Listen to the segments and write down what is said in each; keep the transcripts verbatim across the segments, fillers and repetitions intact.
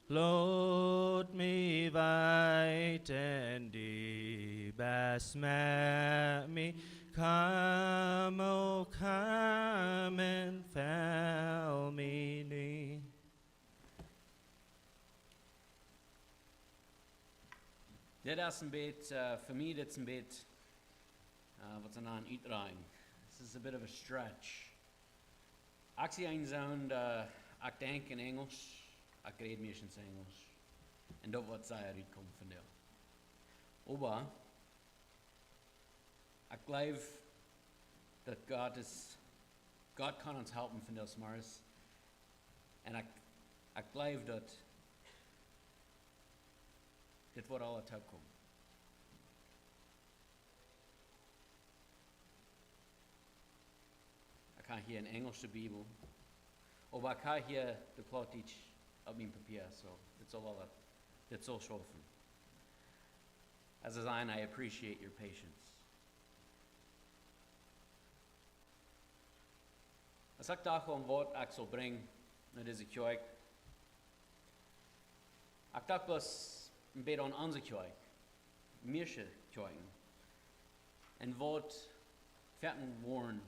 Lot mie weeten, du best met mie. Komm, o komm un fell mie nu. Dit es een bät, eh, fa mie, dit es een bät, eh, waut see nanen utdreien. This is a bit of a stretch. Ekj sie een soon, eh, ekj denkj en Enjelsch, ekj räd meistens Enjelsch. Un daut woat sea rutkomen vondoag. Oba ekj jleew daut Gott es, Gott kaun ons halpen vondoag zemorjes. Un ekj, ekj jleew daut dit woat aula toopkomen. Ekj hab hia eene enjelsche Bibel. Oba ekj hab hia de Plautdietsch opp mien Papia, so dit saul aula, dit saul schaufen. Aus ekj säd, I appreciate your patience. Aus ekj docht aun waut ekj saul brinjen no dise Kjoakj, ekj docht bloos een bät aun onse Kjoakj, mieeschte Kjoakjen. Un waut foaken woaren,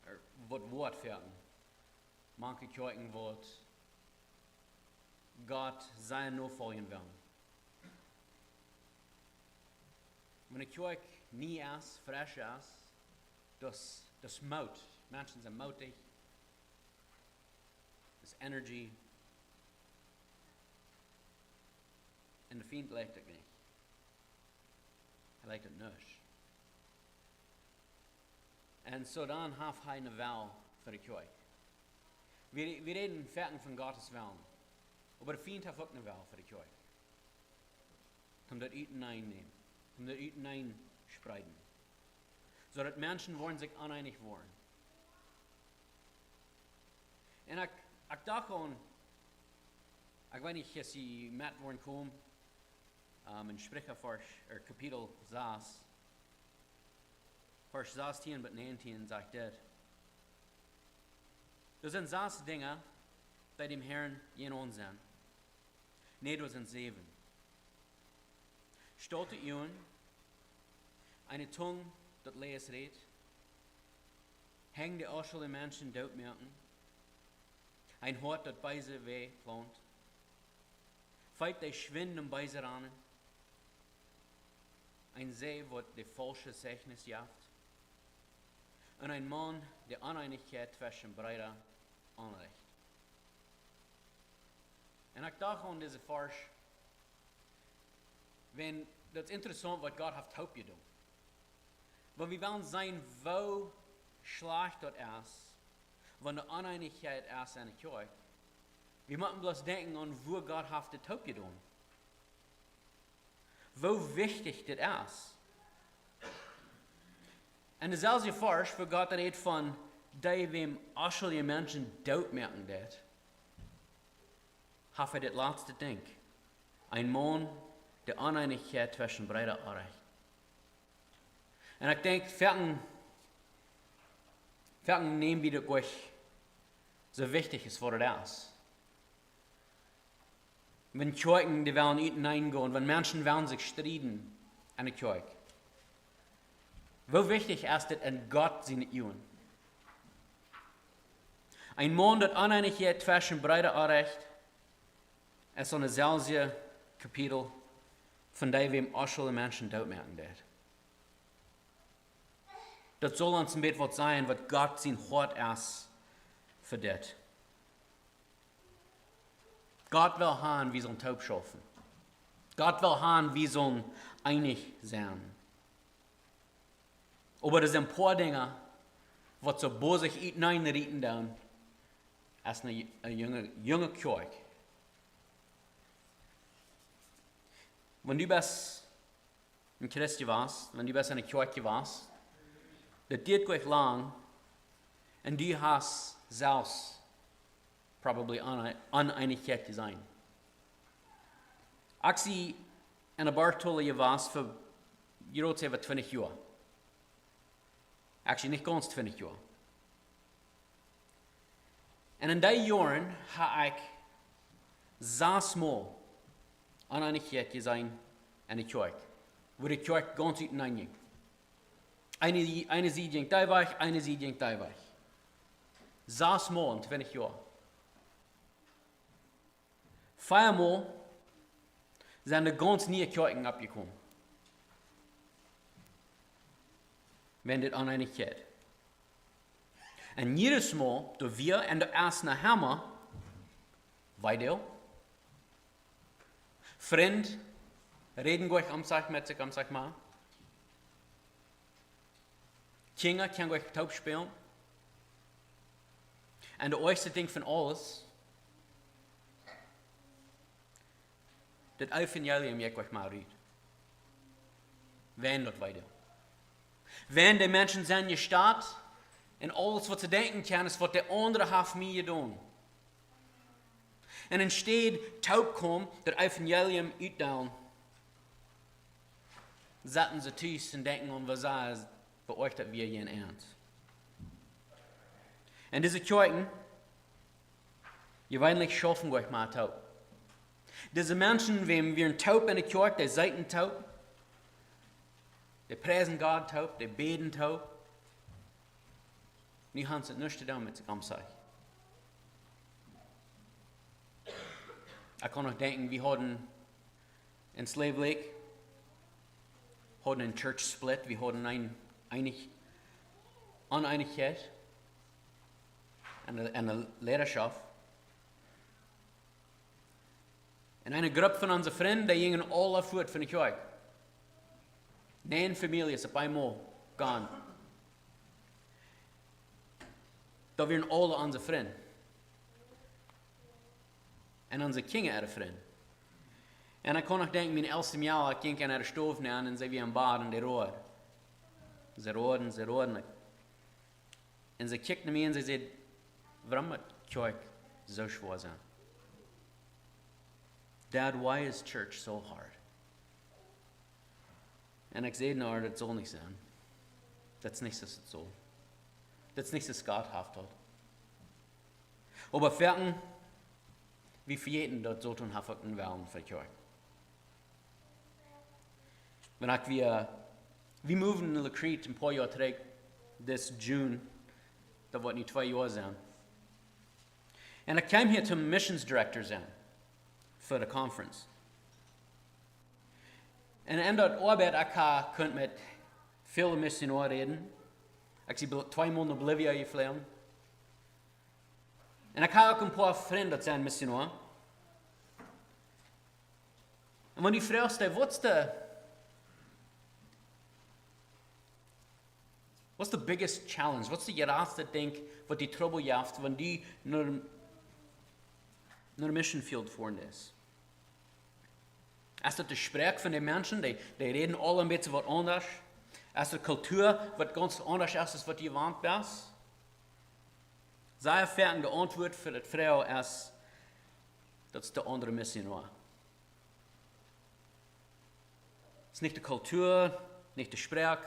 eh, waut woat foaken, manche Kjoakjen woat Gott siene Nofolja wellen. Wan de Kjoakj nie es, fresch es, daut, daut es Moot. Menschen sent mootich. Daut es Energie. Un de Fient likjt daut nich. Hee likjt daut nich. Un soo dan haft hee een Well fa de Kjoakj. Wie, wie räden foaken von Gott sienen Wellen. Oba de Fient haft uk een Well fa de Kjoakj. Om daut uteneen nämen. Om daut uteneen spreiden. Soo daut Menschen woaren sikj oneenich woaren. Un ekj, ekj docht aun, ekj weet nich aus jie met woaren komen, ehm, en Spricha Varsch, eh, Kapitel sas, Varsch sastieen bat näajentieen sajcht dit: Doa sent sas Dinja, dee däm Herrn jäajenaun sent. Nä, doa sent säwen. Stolte Uagen, eene Tung, daut Läajes rät, Henj, dee onschulje Menschen doot moaken, een Hoat, daut beese Wäaj plaunt, Feet, dee schwind em Beesen ranen, een Saj, waut de faulsche Zeichnis jeft, un een Maun, dee Oneenichkjeit tweschen Breeda aunrecht. Un ekj docht aun dise Varsch, wan, daut es interessaunt, waut Gott haft toopjedonen. Wan wie wellen seenen, woo schlajcht daut es, wan doa Oneenichkjeit es enne Kjoakj, wie motten bloos denkjen aun, woo Gott haft dit toopjedonen. Woo wichtich dit es. En deeselwje Varsch, wua Gott rät von dee, wäm onschulje Menschen doot moaken deit, haft hee dit latste Dinkj. Een Maun, dee Oneenichkjeit tweschen Breeda aunrecht. Un ekj denkj, foaken, foaken näm wie daut nich soo wichtich aus waut daut es. Wan Kjoakjen, dee wellen uteneen gonen, wan Menschen wellen sikj strieden enne Kjoakj. Woo wichtich es dit en Gott siene Uagen? Een Maun, dee Oneenichkjeit tweschen Breeda aunrecht, es en deeselwje Kapitel von dee, wäm onschulje Menschen doot moaken deit. Daut saul ons een bät waut sajen, waut Gott sien Hoat es fa dit. Gott well han, wie sellen toop schaufen. Gott well han, wie sellen eenich sennen. Oba doa sent een poa Dinja, waut soo bosich uteneen rieten doonen, aus eene, eene junge, junge Kjoakj. Wan du best een Christ jewast, wan du best enne Kjoakj jewast, daut diet nich lang, un du hast selfst probably One-, Oneenichkjeit jeseenen. Ekj sie enne Bartola jewast fa, jrots äwa twintich Joa. Actually, nich gaunz twintich Joa. Un en dee Joaren hab ekj sas mol Oneenichkjeit jeseenen enne Kjoakj, wua de Kjoakj gaunz uteneen jinkj. Eene, eene Sied jinkj dee Wajch, eene Sied jinkj dee Wajch. Sas Mol en twintich Joa. Vea Mol sent doa gaunz niee Kjoakjen oppjekomen, wäajen dit Oneenichkjeit. Un jiedes Mol, doa wia un doa es noch emma Weedoag. Frind räden goanich om sikj met sikj, om sikj mau. Kjinja kjennen goanich toop spälen. Un daut oajchste Dinkj von aules, daut Evangelium jeit goanich mea rut. Wäajen daut Weedoag. Wäajen de Menschen sent jestat un aules waut see denkjen kjennen es, waut de aundre haft mie jedonen. Un enne Städ toop komen, daut Evangelium utdeelen, sitten see tus un denkjen aun, waut see, waut oajch daut wia, jeen Ernst. Un dise Kjoakjen, jeweenlich schaufen goanich mea toop. Dise Menschen, wäa wieren toop enne Kjoakj, dee seeten toop, dee priesen Gott toop, dee bäden toop. Nu haben see nuscht to doonen met sikj om sikj. Ekj kaun noch denkjen, wie hauden en Slave Lake, hauden en church split, wie hauden een, eenich, Oneenichkjeit enne, enne Leidaschoft. Un eene Grupp von onse Frind, dee jinjen aula fuat von de Kjoakj. Näajen Famieljes opp eemol gone. Daut wieren aula onse Frind. Un onse Kjinja äare Frind. Un ekj kaun noch denkjen, mien elste Mejal, ekj jinkj en äare Stow nenn un see wia aum Bad un dee road. See road un see road. Un see kjikjt no mie un see säd: "Wuarom mott Kjoakj soo schwoa sennen? Dad, why is church so hard?" Un ekj säd no äa: "Daut saul nich sennen. Daut es nich soo aus daut saul. Daut es nich soo aus Gott haft daut." Oba foaken, wie vejäten, daut Soton haft uk eenen Wellen fa Kjoakj. Wan ekj wia, wie moved en La Crete een poa Joa trigj, this June, daut woat nu twee Joa sennen. Un ekj kjeem hia toom Missions Director sennen fa de conference. Un en daut Oabeit, ekj ha kunt met väle Missionoaren räden. Ekj sie Bol-, twee Mol no Bolivia jefloagen. Un ekj ha uk een poa Frind daut sent Missionoaren. Un wan du froagst, hey, what's the, what's the biggest challenge? What's the jratste Dinkj waut die Trubbel jeft, wan du no, no de Mission Field foaren deist? Es daut de Sproak von de Menschen? Dee, dee räden aula een bät waut aundasch. Es daut Kultua waut gaunz aundasch es aus waut du jewant best? Sea foaken de Auntwuat fa daut Froag es, daut es de aundre Missionoa. Es nich de Kultua, nich de Sproak.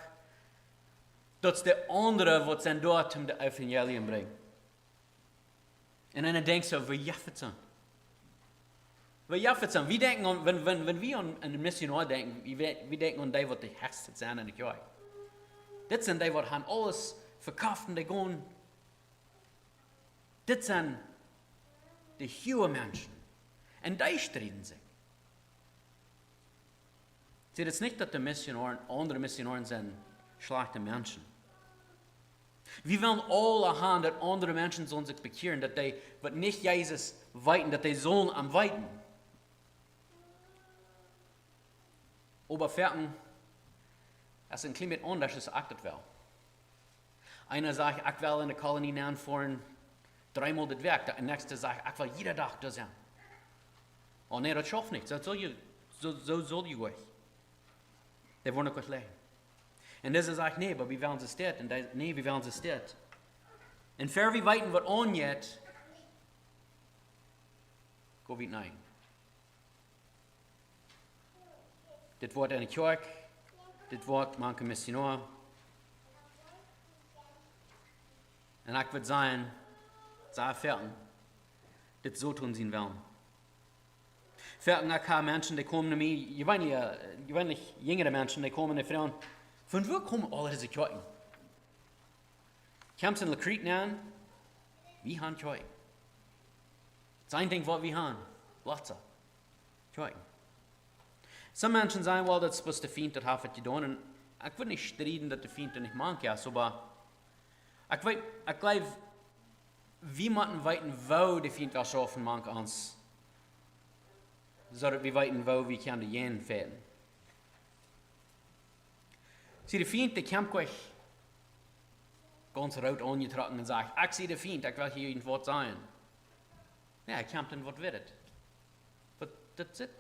Daut es de aundre waut sent doa toom daut Evangelium brinjen. Un dan denkjst du, woo jeft et soo? Woo jeft et soo? Wie denkjen aun, wan, wan, wan wie aun, aun de Missionoa denkjen, wie, wie denkjen aun dee waut de hechste sent enne Kjoakj. Dit sent dee waut haben aules vekoft un dee gonen. Dit sent de huage Menschen. Un dee strieden sikj. See, daut es nich daut de Missionoaren, aundre Missionoaren sent schlajchte Menschen. Wie wellen aula haben daut aundre Menschen sellen sikj bekjieren, daut dee waut nich Jesus weeten, daut dee sellen am weeten. Oba foaken es een kjlien bät aundasch aus ekj daut well. Eena sajcht, ekj well enne Kolonie nenn foaren dree Mol de Wäakj. De näakjste sajcht, ekj well jieda Dach doa sennen. Oh nä, daut schauft nich. Soo saul je, soo, soo saul je gonen. Dee woaren uk nich leiden. Un dise sajcht, nä, oba wie wellen see steit. Un dee, nä, wie wellen see steit. Un ver wie weeten waut aunjeit, go wie nä. Dit woat enne Kjoakj, dit woat mank de Missionoa. Un ekj wudd sajen, sea foaken, dit es Soton sien Wellen. Foaken, ekj hab Menschen, dee komen no mie, jeweenlich, äh, jeweenlich jinjare Menschen, dee komen un froagen: "Von wua komen aul dise Kjoakjen? Kjemst en La Crete nenn, wie han Kjoakjen. Daut eensje Dinkj waut wie han, Plätz, Kjoakjen." Some Menschen sajen: "Well, daut es bloos de Fient, daut haft waut jedonen." Un ekj well nich strieden, daut de Fient doa nich mank es, oba ekj weet, ekj jleew, wie motten weeten, woo de Fient well schaufen mank ons, soo daut wie weeten, woo wie kjennen jäajen fajchten. See, de Fient, dee kjemt nich gaunz root aunjetrocken un sajcht: "Ekj sie de Fient, ekj well hia irjentwaut sajen." Nä, hee kjemt un waut woat et? Waut, daut sitt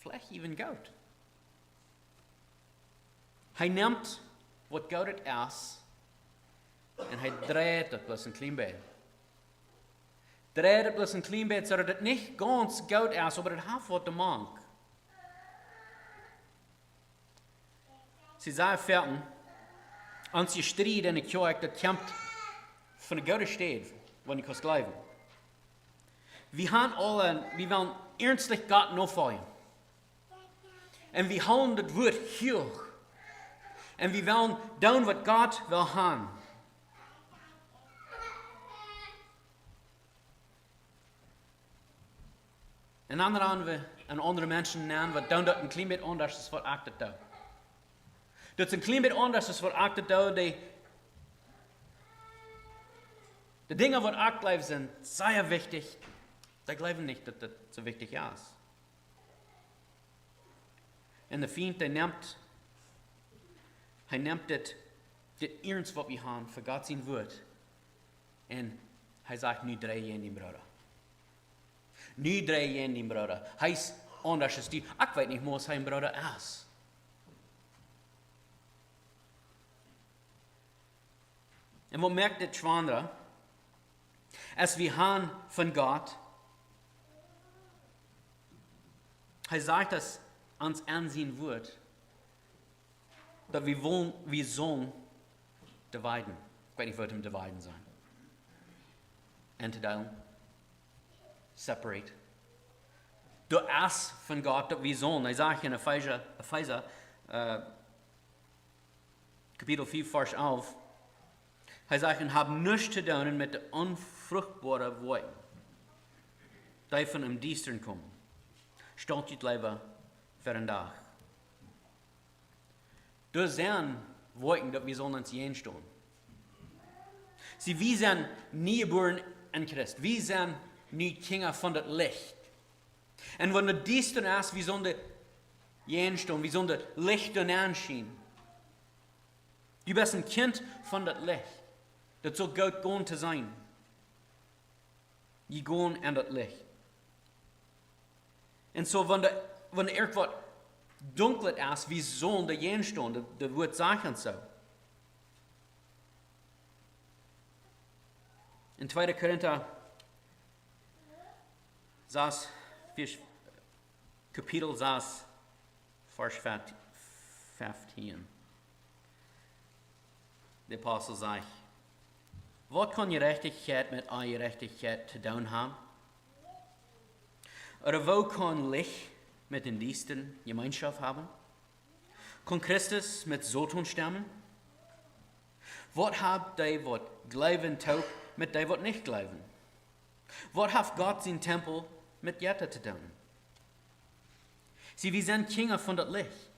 veleicht äwen goot. Hee nemt waut Goodet es un hee dreit daut bloos een kjlien bät. Dreit daut bloos een kjlien bät, soo daut et nich gaunz goot es, oba daut haft waut doamank. See, sea foaken, ons Jestried enne Kjoakj, daut kjemt von de goode Städ, wua du kaust jleewen. Wie han aule, wie wellen iernstlich Gott nofoljen. Un wie hoolen daut Wuat huach. Un wie wellen doonen, waut Gott well han. Un dan han wie, un aundre Menschen nenn, waut doonen daut een kjlien bät aundasch aus waut ekj daut doo. Daut es een kjlien bät aundasch aus waut ekj daut doo. De, de Dinja, waut ekj jleew, sent sea wichtich. Dee jleewen nich, daut daut soo wichtich es. Un de Fient, dee nemt, hee nemt dit, dit iernst, waut wie han fa Gott sien Wuat. Un hee sajcht: "Nu drei jäajen dien Brooda. Nu drei jäajen dien Brooda. Hee es aundasch aus du." Ekj weet nich mol, aus hee een Brooda es. Un waut moakt dit schwanda? Aus wie han von Gott, hee sajcht daut ons aun sien Wuat, daut wie wellen, wie sellen dividen. Ekj weet nich, waut em dividen es. Endeelen. Separate. Daut es von Gott, daut wie sellen. Hee sajcht en Efeesa, Efeesa, äh, Kapitel fief, Varsch alf. Hee sajcht: "Un hab nuscht to doonen met de onfruchtboare Woakjen, dee von em Diestren komen. Stalt junt leewa fa dän Dach." Doa sent Woakjen, daut wie sellen ons jäajenstonen. See, wie sent nie jebuaren en Christ. Wie sent nu Kjinja von daut Licht. Un wan daut diesta es, wie sellen doa jäajenstonen, wie sellen daut Licht doa nenn schienen. Du best een Kjint von daut Licht. Daut saul goot gonen to sennen. Jie gonen en daut Licht. Un soo, wan doa, wan irjentwaut dunkel es, wie sellen doa jäajenstonen, daut, daut Wuat sajcht ons soo. En tweede Korinta sas, Varsch, Kapitel sas, Varsch fef-, feftieen. De Apostel sajcht: "Waut kaun Jerajchtichkjeit met Onjerajchtichkjeit to doonen haben? Ooda woo kaun Licht met dän Diestren Jemeenschoft haben? Kaun Christus met Soton stemmen? Waut haben dee, waut jleewen, toop met dee, waut nich jleewen? Waut haft Gott sien Tempel met Jetta to doonen?" See, wie sent Kjinja von daut Licht.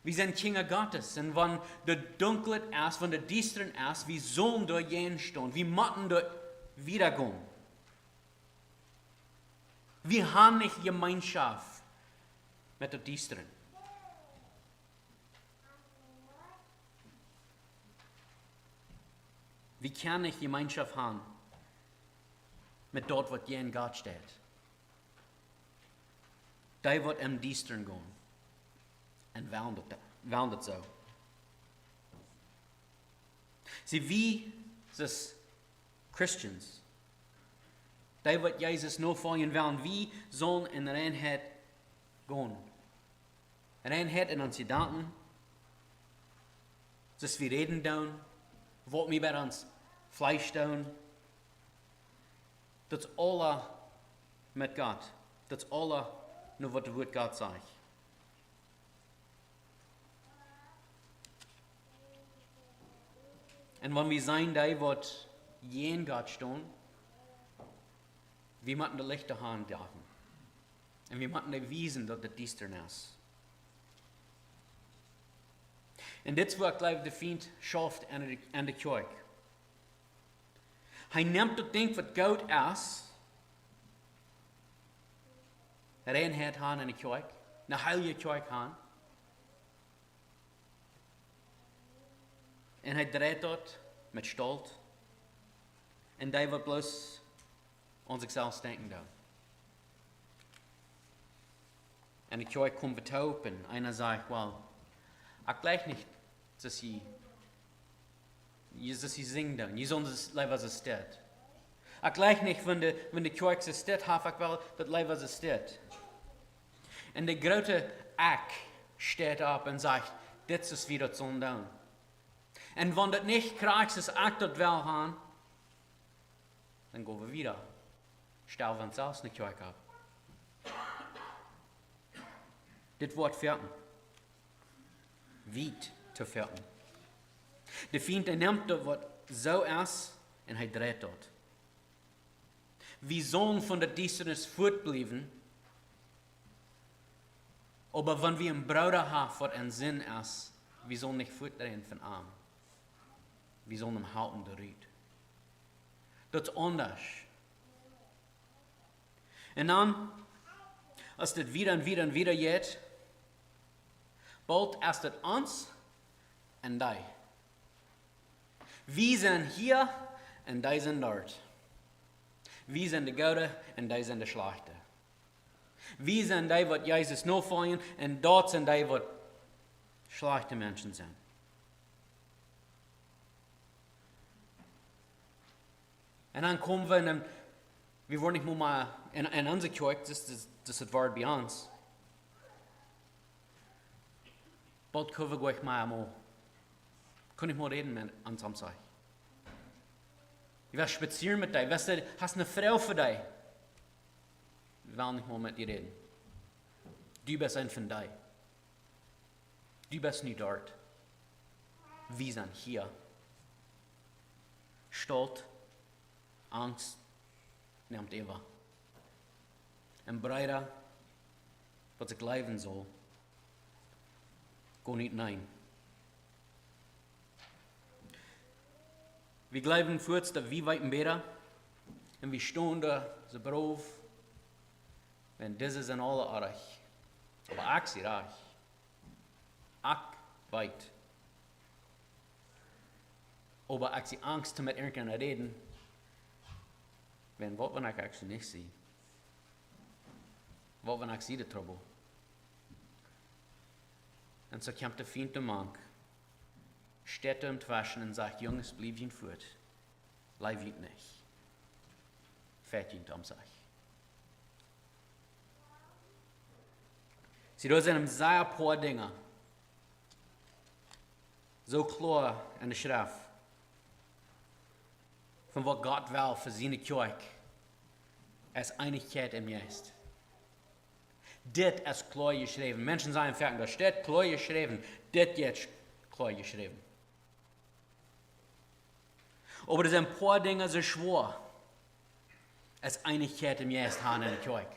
Wie sent Kjinja Gottes. Un wan daut dunkel es, wan daut diesta es, wie sellen doa jäajenstonen. Wie motten doa wieda gonen. Wie haben nich Jemeenschoft met daut Diesta. Wie kjennen nich Jemeenschoft haben met daut, waut jäajen Gott steit. Dee, waut em Diestren gonen. Un wandelt, wandelt soo. See, wie, aus Christians, dee, waut Jesus nofoljen wellen, wie sellen en Reinheit gonen. Reinheit en onse Jedanken, soo aus wie räden doonen, waut wie bie ons Fleesch doonen, daut es aules met Gott. Daut es aules no waut daut Wuat Gott sajcht. Un wan wie seenen dee waut jäajen Gott stonen, wie motten daut Licht doa han doaven. Un wie motten dee wiesen daut et diesta es. Un dit es wua ekj jleew de Fient schauft aun de, aun de Kjoakj. Hee nemt daut Dinkj waut goot es, Reinheit han enne Kjoakj, eene heilje Kjoakj han. Un hee dreit daut met Stolt. Un dee waut bloos aun sikj selfst denkjen deit. Un de Kjoakj kjemt toop un eena sajcht: "Well, ekj jleich nich, daut jie, jie, daut jie sinjen doonen. Jie sellen daut leewa soo stell." Ekj jleich nich, wan de, wan de Kjoakj soo stell haft, ekj well daut leewa soo stell. Un de groote Ekj steit opp un sajcht: "Dit es woo daut saul doonen." Un wan daut nich krakjt es aus ekj daut well han, dan go wie wieda. Stal wie ons selfst enne Kjoakj opp. Dit woat foaken wiet to foaken. De Fient, hee nemt daut waut soo es un hee dreit daut. Wie sellen von de Diestanis fuatbliewen, oba wan wie eenen Brooda haben waut en Sind es, wie sellen nich fuatdreien von am. Wie sellen am halpen doarut. Daut es aundasch. Un dan, aus dit wieda un wieda un wieda jeit, boolt es daut ons un dee. Wie sent hia un dee sent doa. Wie sent de Goode un dee sent de Schlajchte. Wie sent dee waut Jesus nofoljen un doa sent dee waut schlajchte Menschen sent. Un dan kome wie en, wie woaren nich mea, mea en, en onse Kjoakj, daut es, daut es daut Wuat bie ons. Boolt kjenn wie nich mea, mea, kjenn nich mea räden met ons aum Zeich. Wie woaren spazieren met die, weetst du, hast eene Fru fa die. Wie wellen nich mea met die räden. Du best een von die. Du best nu doa. Wie sent hia. Stolt, Angst nemt äwa. Un Brooda, waut ekj jleewen saul, go nich nenn. Wie jleewen fuaz daut wie weeten bäta. Un wie stonen doa soo brow. Un dise sent aule oaj. Oba ekj sie rajcht. Ekj weet. Oba ekj sie angst met irjent räden. Wan waut wan ekj actually nich sie? Waut wan ekj sie de Trubbel? Un soo kjemt de Fient doamank, steit doa tweschen un sajcht: "Junges, bliew jie fuat. Leew jie nich. Feit jie aum Zeich." See, doa sent een sea poa Dinja soo kloa en de Schreft, von waut Gott well fa siene Kjoakj, es Eenichkjeit em Jeist. Dit es kloa jeschräwen. Menschen sajen foaken: "Daut steit kloa jeschräwen." Dit jeit kloa jeschräwen. Oba doa sent een poa Dinja soo schwoa aus Eenichkjeit em Jeist han en de Kjoakj.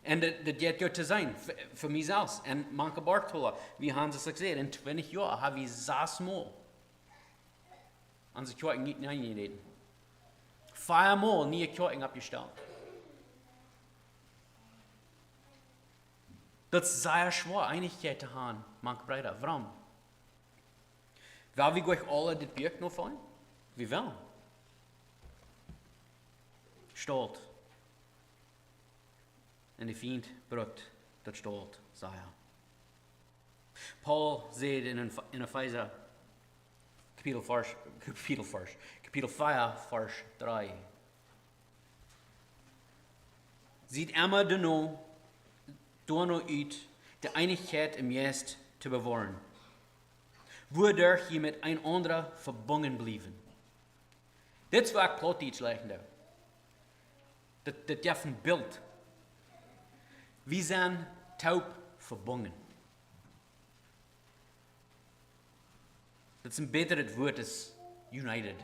Un daut, daut jeit goot to sennen, fa, fa mie selfst. Un mank Bartola, wie haben daut jesajcht, en twintich Joa hab wie sas mol onse Kjoakj nich nenjeräden. Vea mol niee Kjoakjen oppjestalt. Daut es sea schwoa, Eenichkjeit to han mank Breeda. Wuarom? Well wie nich aule dit Buak nofoljen? Wie wellen. Stolt. Un de Fient brukt daut Stolt sea. Paulus sajcht en, en Efeesa, Kapitel Varsch, Kapitel Varsch, Kapitel vea, Varsch dree: "Siet emma doano, doano ut, de Eenichkjeit em Jeist to bewoaren, wuaderch jie met eenaunda vebungen bliewen." Dit es waut ekj Plautdietsch jlikjen doo. Dit, dit jeft een Bilt. Wie sent toop vebungen. Daut es een bätret Wuat aus united.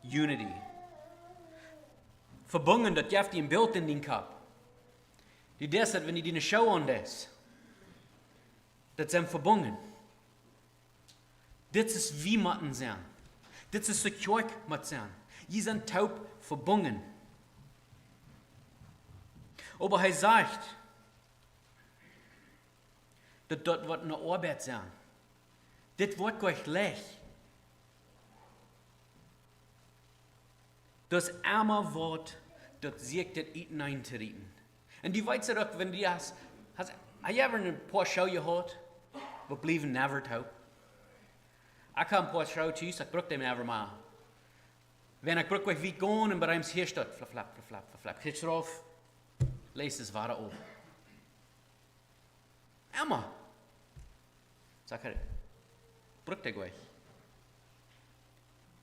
Unity. Vebungen, daut jeft die een Bilt en dien Kopp. Du deist daut, wan du diene Schoo aundeist. Daut sent vebungen. Dit es, wie wie motten sennen. Dit es, de Kjoakj mott sennen. Jie sent toop vebungen. Oba hee sajcht, daut daut woat ne Oabeit sennen. Dit woat nich leicht. Daut es emma waut, daut sikj dit uteneen to rieten. Un du weetst daut uk, wan du hast, hast, hast du ever een poa Schoo jehaut, waut bliewen never toop? Ekj hab een poa Schoo tus, ekj bruk dee never mea. Wan ekj bruk wajch wiet gonen un bie eent hia stonen, flap, flap, flap, flap, flap, flap. Kjikj rauf, läs et wada opp. Emma. Saj ekj, bruk dee wajch.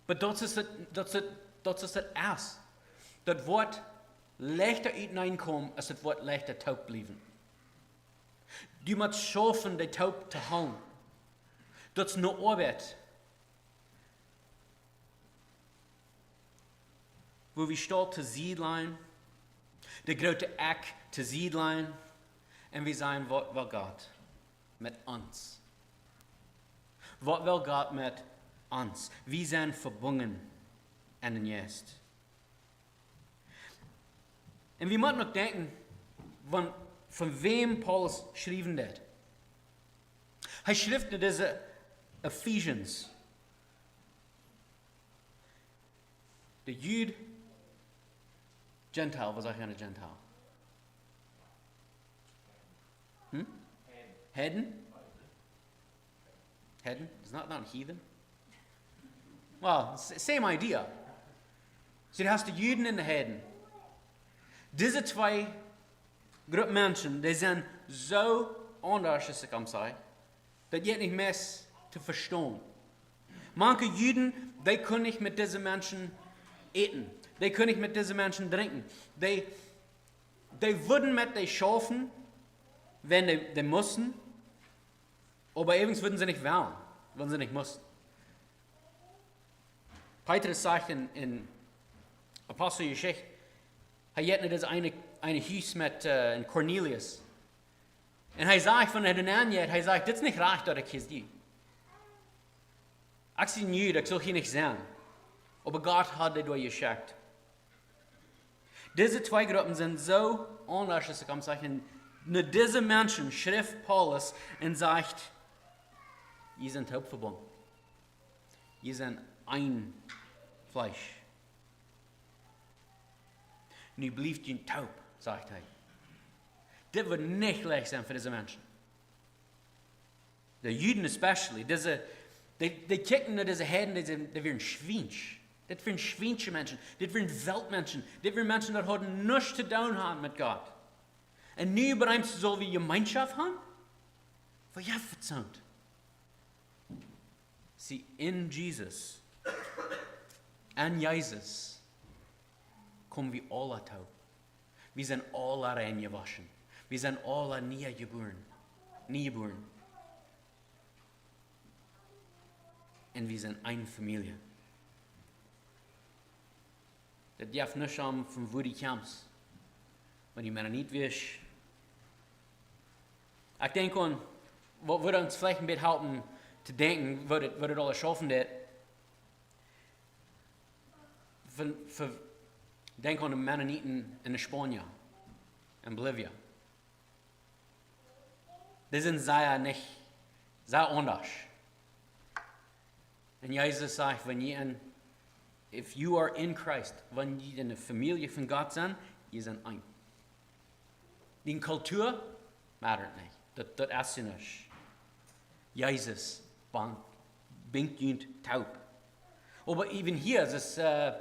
Oba daut es daut, daut es daut, daut es daut ieeschte. Daut woat leichta uteneen komen, aus daut woat leichta toop bliewen. Du motst schaufen, dee toop to hoolen. Daut es ne Oabeit. Wua wie Stolt to Sied lajen, de groote Akj to Sied lajen, un wie sajen, waut well Gott met ons? Waut well Gott met ons? Wie sent vebungen aun dän Jeist. Un wie motten uk denkjen, von, von wäm Paulus schriewen deed. Hee schrift no dise Ephesians. De Jud, Gentile, waut sajcht eena Gentile? Hm? Heiden? Heiden? Is not, not heathen? Well, s-, same idea. See, du hast de Juden un de Heiden. Dise twee Gruppen Menschen, dee sent soo aundasch, aus ekj kaun sajen, daut jeit nich mea to vestonen. Manche Juden, dee kunnen nich met dise Menschen äten. Dee kunnen nich met dise Menschen drinkjen. Dee, dee wudden met dee schaufen, wan dee, dee musten. Oba eejentlich wudden see nich wellen, wan see nich musten. Petrus sajcht en, en Aposteljeschicht, hee jeit no daut eene, eene Hus met, äh, en Cornelius. Un hee sajcht, wan hee doa nenn jeit, hee sajcht: "Dit es nich rajcht, daut ekj hia sie. Ekj sie een Jud, ekj saul hia nich sennen." Oba Gott haud dee doa jeschekjt. Dise twee Gruppen sent soo aundasch, aus ekj kaun sajen. No dise Menschen schrift Paulus un sajcht: "Jie sent toop vebungen. Jie sent een Fleesch. Nu bliewt jie toop," sajcht hee. Dit woat nich leicht sennen fa dise Menschen. De Juden especially, dise, dee, dee kjikjten no dise Heiden, dee, dee wieren schwiensch. Dit wieren schwiensche Menschen, dit wieren Weltmenschen, dit wieren Menschen, dee hauden nuscht to doonen hauden met Gott. Un nu opp eemol sell wie Jemeenschoft haben? Waut jeft daut? See, en Jesus, en Jesus, komen wie aula toop. Wie sent aula reinjewoschen. Wie sent aula nie jebuaren. Nie jebuaren. Un wie sent eene Famielje. Daut jeft nuscht om von wua du kjemst. Wan du Mennonit best. Ekj denkj aun, waut wudd ons veleicht een bät halpen to denkjen, waut et, waut et aules schaufen deed. Von, von, denkj aun de Mennoniten en de Spanien, en Bolivien. Dee sent sea nich, sea aundasch. Un Jesus sajcht, wan jie en, if you are in Christ, wan jie en de Famielje von Gott sent, jie sent eent. Dee Kultua, mattert nich. Daut, daut es nich. Jesus ban-, binjt junt toop. Oba even hia, daut es, äh,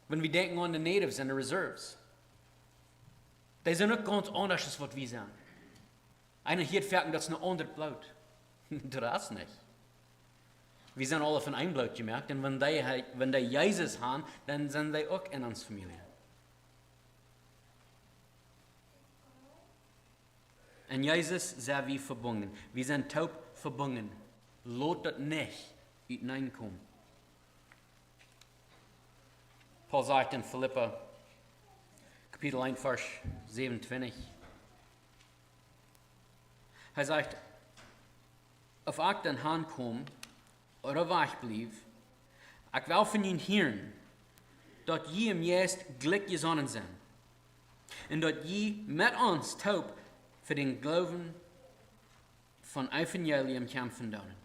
wan wie denkjen aun de Natives un de Reserves. Dee sent uk gaunz aundasch aus waut wie sent. Eena hieet foaken, daut es een aundret Bloot. Daut es nich. Wie sent aule von een Bloot jemoakt. Un wan dee, wan dee Jesus haben, dan sent dee uk en ons Famielje. En Jesus sent wie vebungen. Wie sent toop vebungen. Lot daut nich uteneen komen. Paulus sajcht en Filippa, Kapitel eent, Varsch säwenuntwintich. Hee sajcht: Auf ekj dan hankom ooda wajch bliew, ekj well von junt hieren, daut jie em Jeist jlikj jesonnen sent. Un daut jie met ons toop fa dän Gloowen vom Evangelium kjamfen doonen.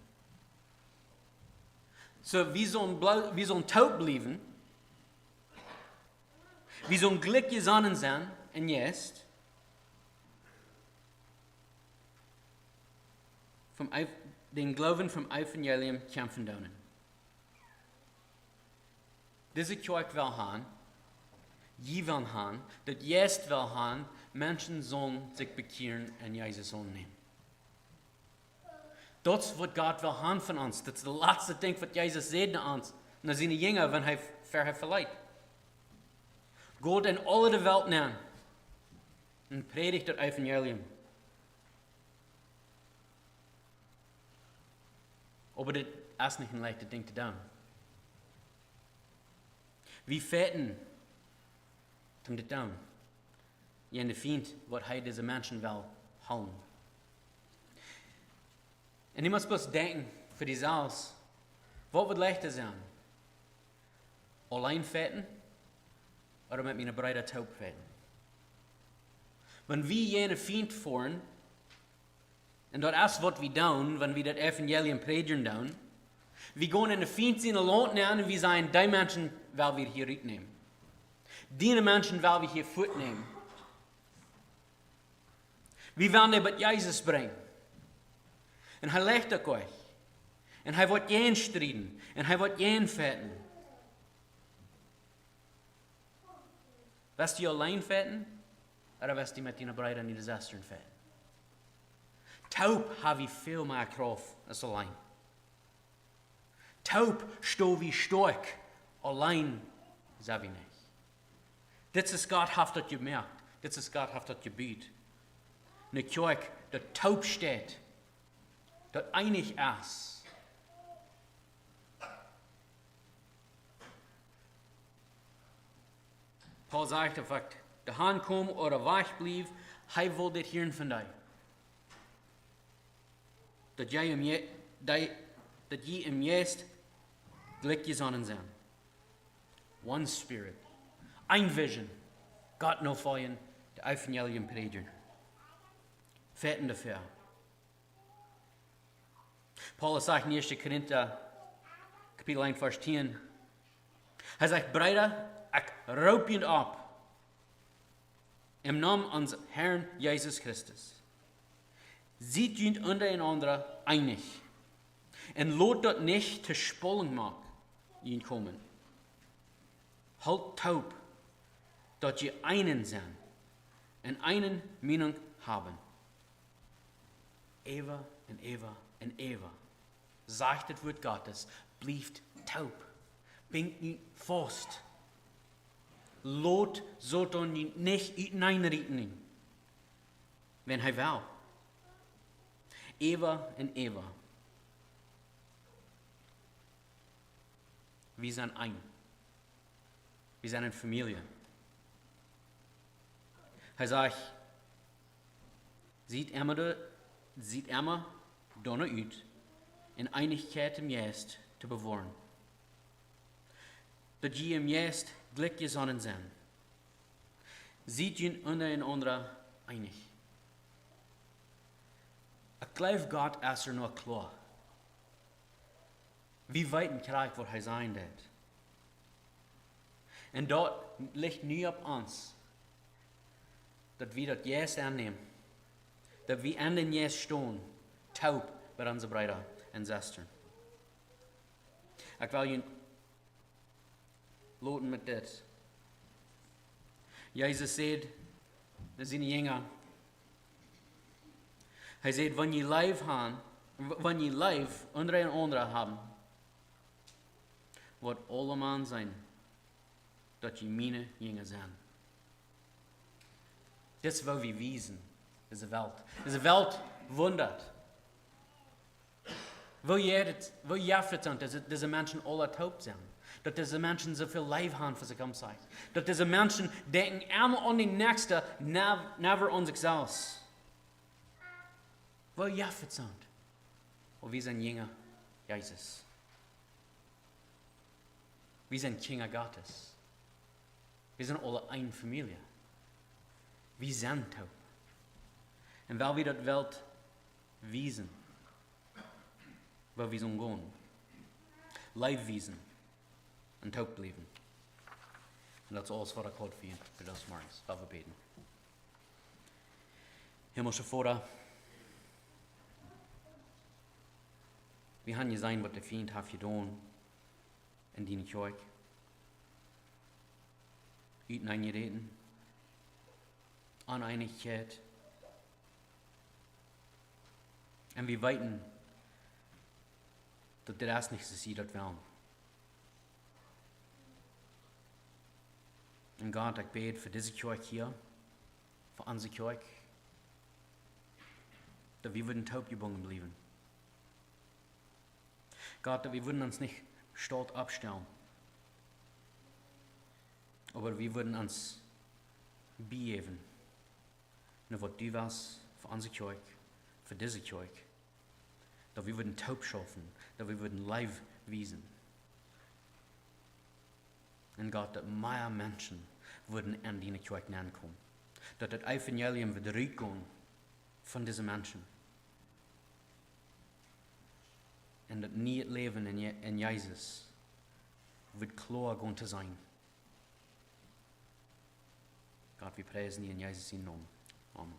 Soo, wie sellen, blo- wie sellen toop bliewen. Wie sellen jlikj jesonnen sennen em Jeist. Vom Ev- dän Gloowen vom Evangelium kjamfen doonen. Dise Kjoakj well han, jie wellen han, daut Jeist well han, Menschen sellen sikj bekjieren un Jesus aunnämen. Daut es waut Gott well han von ons. Daut es daut latste Dinkj waut Jesus säd no ons, no siene Jinja, wan hee, ver hee veleet. Got en aule de Welt nenn un prädicht daut Evangelium. Oba dit es nich een leichtet Dinkj to doonen. Wie fechten om dit to doonen. Jo, de Fient, waut hee dise Menschen well hoolen. Un du motst bloos denkjen fa die selfst, waut woat leichta sennen? Auleen fechten ooda met miene Breeda toop fechten? Wan wie jäajen Fient foaren, un daut es waut wie doonen, wan wie daut Evangelium prädjen doonen, wie gonen en dän Fient sien Launt nenn un wie sajen: "Dee Menschen well wie hia rutnämen. Dee Menschen well wie hia wajchnämen. Wie wellen dee bie Jesus brinjen." Un hee lajcht uk nich. Un hee woat jäajen strieden. Un hee woat jäajen fechten. Woascht du auleen fechten? Ooda woascht du met diene Breeda un diene Sestren fechten? Toop ha wie väl mea Krauft aus auleen. Toop sto wie stoakj, auleen sent wie nich. Dit es, Gott haft daut jemoakt. Dit es, Gott haft daut jebut. Eene Kjoakj, daut toop steit, daut eenich es. Paulus sajcht, auf ekj dan hankom ooda wajch bliew, hee well dit hieren von die. Daut jie em Je-, die, daut jie em Jeist jlikj jesonnen sent. One spirit. Eene Vision. Gott nofoljen, daut Evangelium prädjen. Fechten doafäa. Paulus sajcht en ieeschte Korinta, Kapitel eent, Varsch tieen. Hee sajcht: "Breeda, ekj roop junt opp, em Nomen onsen Herrn Jesus Christus. Siet junt unjarenaunda eenich. Un lot daut nich to Spaltunk mank junt komen. Hoolt toop, daut jie eent sent un eene Meinunk haben." Äwa un äwa un äwa sajcht daut Wuat Gottes: Bliewt toop. Binjt junt faust. Lot Soton junt nich uteneen rieten, wan hee well. Äwa un äwa. Wie sent eent. Wie sent eene Famielje. Hee sajcht: "Siet emma de, siet emma doano ut, en Eenichkjeit em Jeist to bewoaren, daut jie em Jeist jlikj jesonnen sent. Siet junt unjarenaunda eenich." Ekj jleew, Gott es doa noch kloa. Wie weeten krakjt, waut hee sajen deed. Un daut licht nu opp ons, daut wie daut Jeist aunnämen, daut wie aun dän Jeist stonen, toop met onse Breeda un Sestren. Ekj well junt loten met dit. Jesus säd to siene Jinja, hee säd: "Wan jie leef han, w-, wan jie leef unjarenaunda haben, woat aulemaun seenen, daut jie miene Jinja sent." Dit es waut wie wiesen. Dise Welt. Dise Welt wundat. Woo jeft et, woo jeft et daut dise, dise Menschen aula toop sent? Daut dise Menschen soo väl Leew haben fa sikj selfst? Daut dise Menschen denkjen emma aun dän Näakjsten, nev-, never aun sikj selfst? Woo jeft et daut? Oba wie sent Jinja Jesus. Wie sent Kjinja Gottes. Wie sent aula eene Famielje. Wie sent toop. Un wiels wie daut wellen wiesen, woo wie sellen gonen. Leew wiesen un toop bliewen. Un daut es aules waut ekj haud fa junt vondoag zemorjes. Lot ons bäden. Himmlischa Voda, wie haben jeseenen waut de Fient haft jedonen en diene Kjoakj. Uteneenjeräden, Oneenichkjeit. Un wie weeten daut dit es nich soo aus see daut wellen. Un Gott, ekj bäd fa dise Kjoakj hia, fa onse Kjoakj, daut wie wudden toop jebungen bliewen. Gott, daut wie wudden ons nich stolt oppstalen, oba wie wudden ons bejäwen no waut du west fa onse Kjoakj, fa dise Kjoakj, daut wie wudden toop schaufen, daut wie wudden Leew wiesen. Un Gott, daut mea Menschen wudden en diene Kjoakj nenkomen. Daut daut Evangelium wudd rutgonen von dise Menschen. Un daut niee Läwen en Je-, en Jesus wudd kloa gonen to seenen. Gott, wie priesen die en Jesus sienen Nomen. Amen.